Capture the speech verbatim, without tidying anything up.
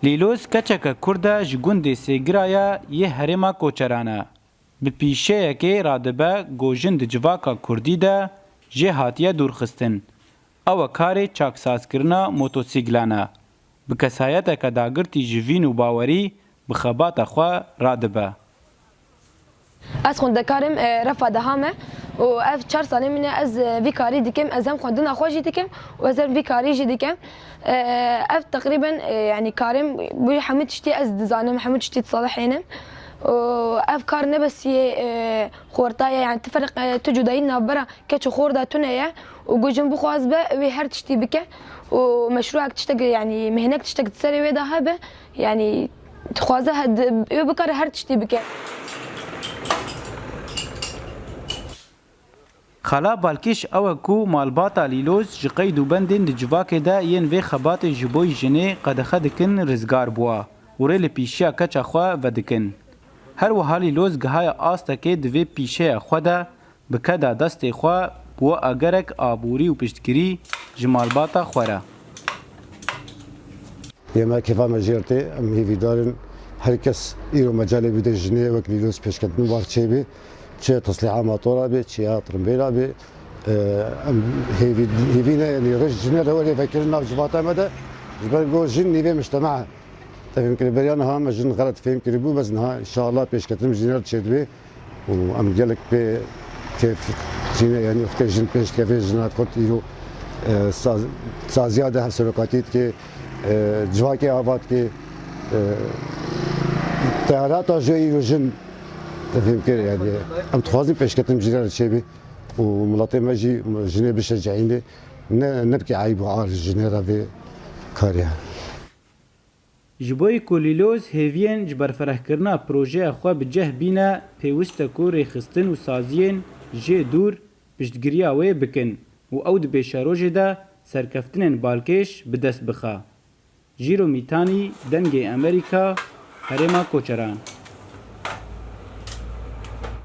Lîloz keçeke Kurd e, ji gundê Sêgiraya yê herêma Koçeran e. Bi pîşeyekê radibe ku jin di civaka Kurdî de jê hatiye dûrxistin. Ew e karê çaksazkirina motosîklan e. Bi kesayeteke dagirtî ji vîn û bawerî bi xebata xwe radibe. Ez xwendekar im, e, refa deha me û ev çar salên min e ez, e, vî karî dikim. Ez hem xwendina xwe jî dikim û ez hem vî karî jî dikim. E, ev teqrîben, e, yanî karê min bû, hemû tiştî ez dizanim, hemû tiştî disalihînim. Û ev kar ne bes yê, e, xorta ye, yanî tu ferq, e, tu cudayî navbera keç û xor de tune ye û ku jin bixwazibe wê her tiştî bike û meşrûek tiştek, yanî mihnek tiştek di serê wê de hebe, yanî dixwaze he-, di-, wê bikare her tiştî bike. Xala Balkêş ew e ku malbata Lîloz ji qeyd û bendên di civakê de yên vê xebatê ji bo jinê qedexe dikin rizgar bûa û rê li pîşiya keça xwe vedikin. Her wiha Lîloz gihaye astekê di vê pîşeya xwe de bi keda destê xwe bi we agerek aborî û piştgirî ji malbata xwe re. Yê me kêfa me jê re tê, em hêvîdar in her kes îro mecalê bide jinê wek Lîloz pêşketin û bar çêbê, çi ya teslîha motora bê, çi ya tirimbêla bê. E, em hêvî, hêvî ne, yanî roj jinê re were vekirin nav civata me de, ji ber ku jin nîvê mujtema ye. Te fêm kirî, beriya niha me jin xelet fêm kirîbû, bes niha înşallah pêşketin jinê re çêdibe. Û em gelek pê kêf jî ne, yanî wextê jin pêş dikeve, jina Kurd îro, e, saz-, saziya de hevserokatî dike, e, civakê ava dike, e, teyarata ji îro jin, te fêm kir, yanî em dixwazin pêşketin jina re çêbe û miletê me jî jinê bişecihîne, ne, nebike eyb û ar jinê re vê karê. Ji bo ku Lîloz hêviyên ji berfirehkirina projeya xwe bi ceh bîne, pêwist e ku rêxistin û saziyên jê dûr piştgiriya wê bikin û ew di pêşerojê de serkeftinên balkêş bi dest bixe. Jîro Mîtanî, Dengê Amerîka, Herêma Koçeran.